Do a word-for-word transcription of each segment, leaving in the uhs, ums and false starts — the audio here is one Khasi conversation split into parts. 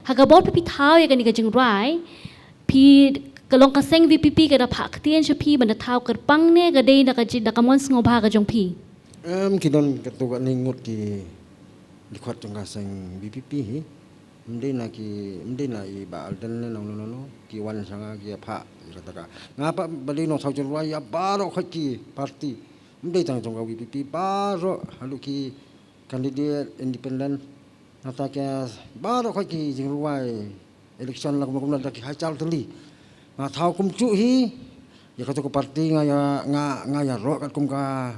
Ha ka bor phi, phi thaw ïa kane ka jingrwai, phi, ka long ka seng VPP ka da phah ktien sha phi ban da thaw kyrpang ne ka dei na ka ji-, na ka mon sngewbha ka jong phi? Em, ki don katto katne ngut ki dkhot jong ka seng VPP hi. Ym dei na ki, ym dei na i Bah Alden ne nongno nongno, ki wan sha nga ki phah ïa kata ka. Nga pat ba dei nongthaw jingrwai ïa baroh khoit ki party. Ym dei tang jong ka VPP, baroh haduh ki candidate independent. Nangta ki baroh khoit ki jingrwai election la kumno kumno da ki hajar tylli. Nga thaw kumjuh hi ïa kato ka party, nga ïa, nga, nga ïaroh katkum ka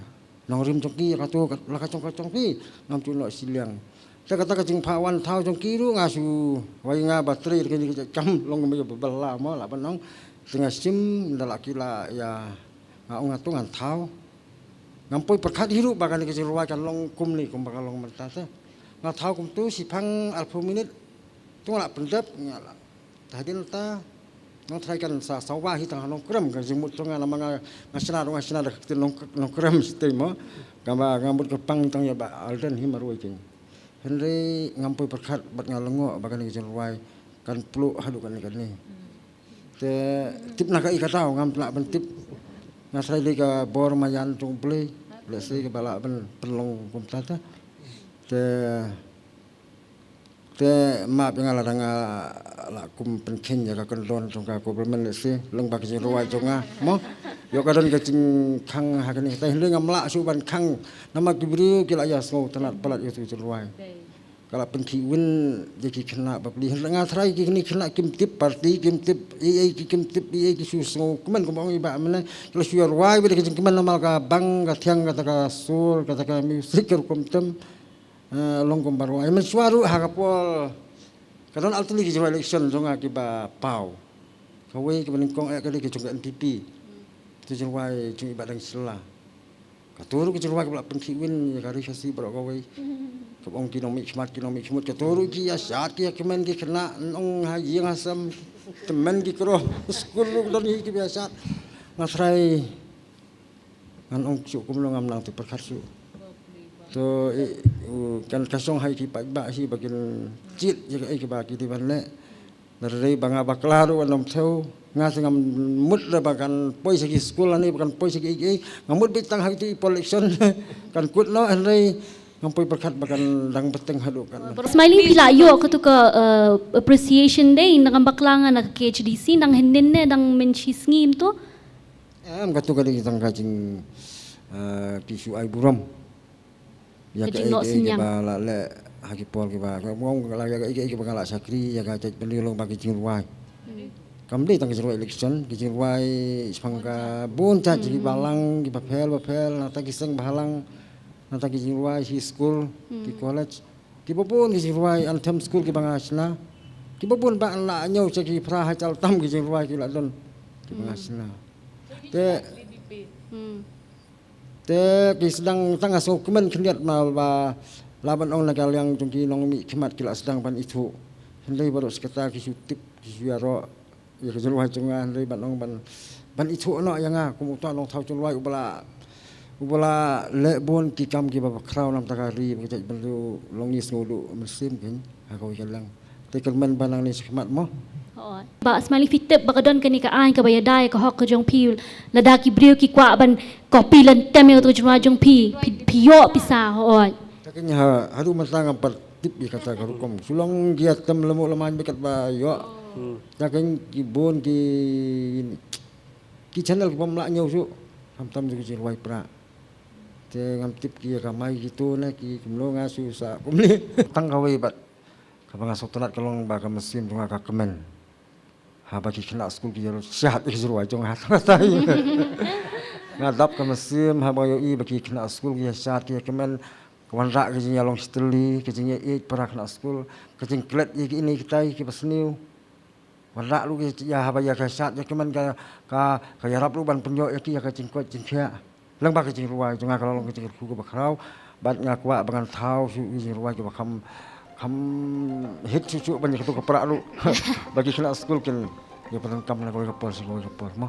nongrim jong ki ïa kato ka, la ka jong ka jong ki. Ngam ju noh shiliang. Te kata ka jingphah wan thaw jong ki ruh nga shu, wei nga ba trei da kane ka jait kam long kumba ïa ba bylla mo lah ban ong. Te nga shim da la ki la ïa, nga ong nga to ngan thaw. Ngam poi pyrkhat hi ruh ba kane ka jingrwai kan long kumne kumba ka long mynta te. Nga thaw kumto, shiphang arphew minit to nga la pyndep, nga la, te hadien ta Nongtharai kan sa sawa hi tang ha Nongkrem, ka jingmut jong nga namar nga, nga shna ruh nga shna da ka ktien Nong, Nongkrem shatei mo. Kaba nga mut kyrpang tang ïa Bah Alden hi marwei keiñ. Hynrei ngam poi pyrkhat bad nga lyngngoh ba kane ka jingrwai kan pluh haduh kane kane. Te tip na kaei ka daw ngam lah ban tip. Nga tharai dei ka bor maïan jong U Blei, lehse kaba lah ban pynlong kumta te. Te, te map ïa nga lada nga la kum pynkheiñ ïa ka kyndon jong ka government, lehse long ba ka jingrwai jong nga mo. Ïoh ka don ka jingkhang ha kane, te hynrei ngam lah shuh ban khang namar ki briew ki la ïa sngewtynnat palat ïa uto u jingrwai. Ka la pynkhih win ïa ki khynnah bapli. Hynrei nga tharai ki kine khynnah kim tip party, kim tip ei ei, ki kim tip ei ei, ki shu sngewkmen kumba ong i Bah mynne. Ki la shu ïa rwai beit da ka jingkmen namar ka bang ka thiang kata ka sur, kata ka music ka rukom tem. Eh, long kumba rwai. Mynshuwa ruh ha ka por ka don ar tylli ki jingrwai election jong nga kiba paw. Kawei kaba nyngkong eh ka dei ka jong ka NPP. Ka jingrwai jong i Bah Dang Shylla. Kato ruh ka jingrwai kaba la pynkhih win ïa ka Ri Khasi baroh kawei. Kaba ong ki nongmihkhmat, ki nongmihkhmut, kato ruh ki ïa shad ki ïa kmen ki khynnah, ong ha ïing ha sem. Tymmen ki kro skul ruh don hi kiba ïa shad. Nga tharai ngan ong shuh kumno ngam nang tip pyrkhat shuh. To, eh, u, kan ka shong ha ki paidbah hi ba kin jied ïa kaei kaba ki dei ban leh. Hynrei ba nga bakla ruh ngam thew, nga shu ngam mut ruh ba kan poi sha ki skul lane ba kan poi sha ki ei ei. Nga mut beit tang ha kito i por election kan kut noh, hynrei ngam poi pyrkhat ba kan dang bteng haduh kan. Baroh Smiling, phi la ïoh kato ka, eh, appreciation dei, nang bakla nga na ka KHADC, nang hynnin ne nang mynshisngi kumto? Em, kato ka dei tang ka jing, eh, ki shu ai burom. Ïa ka jingnoh synñiang ba la leh ha ki por kiba, ka ong la ïa ka, ïa ka, ïa ka ba nga la shakri, ïa ka jait bynriew long ba ki jingrwai. Kam dei tang ki jingrwai election, ki jingrwai shaphang ka bun jait ki balang, kiba pher ba pher, nangta ki seng bhalang, nangta ki jingrwai shi skul, ki college. Kiba bun ki jingrwai anthem skul kiba nga shna. Kiba bun ba la ñiew sha ki phra hajar tam ki jingrwai ki la don kiba nga shna. Te, te ki sdang tang ha sngewkmen khyndiat ma ba la ban ong na ka liang jong ki nongmihkhmat ki la sdang ban ithuh. Hynrei baroh shi katta ki shu tip, ki shu ïaroh ïa ka jingrwai jong nga, hynrei ban ong ban, ban ithuh noh ïa nga kum uta u nongthaw jingrwai uba la, uba la leh bun ki kam kiba bakhraw na ka bynta ka ri bad ka jaitbynriew, long i sngewduh mynsiem keiñ ha kawei ka liang. Te kyrmen ba nangne shakhmat mo. Hooid. Bah Smiling, phi tip ba ka don kane ka aiñ kaba ïada ïa ka hok ka jong phi, lada ki briew ki kwah ban copy lynti ïa kato ka jingrwai jong phi, phi, phi ïoh pisa, hooid. Te keiñ ha, haduh mynta ngam pat tip ïa kata ka rukom. Shu long ki ïa tem lehmut lehmaiñ beit katba ïoh. Hmm. Te keiñ ki bun ki, ki channel ki bym lah ñiew shuh. Khamtam ki jingrwai Prah. Te ngam tip ki ïa kamai kito ne ki kumno, nga shu sah kumne. Tang kawei pat kaba nga sngewtynnat ka long ba ka mynsiem jong nga ka kmen. Haba ki khynnah skul ki ïa shad ïa ki jingrwai jong nga, tang katai. Nga dap ka mynsiem haba nga ïohi ba ki khynnah skul ki ïa shad, ki ïa kmen. Ka wanrah ka jingïalong shitylli, ka jingïaieit para khynnah skul, ka jingklet ïa kine kitai kiba sniew. Wanrah ruh ka jing, ïa haba ïa ka shad ïa kmen ka, ka, ka ïarap ruh ban pynïoh ïa ki ïa ka jingkoit jingkhiah. Lyngba ka jingrwai jong nga ka la long ka jingkyrkhu kaba khraw. Bad nga kwah ba ngan thaw shuh ki jingrwai kiba kham, kham hit shuh shuh ban ïa kato ka prah ruh. Ba ki khynnah skul kin ïa pyndonkam na kawei ka por sha kawei ka por mo.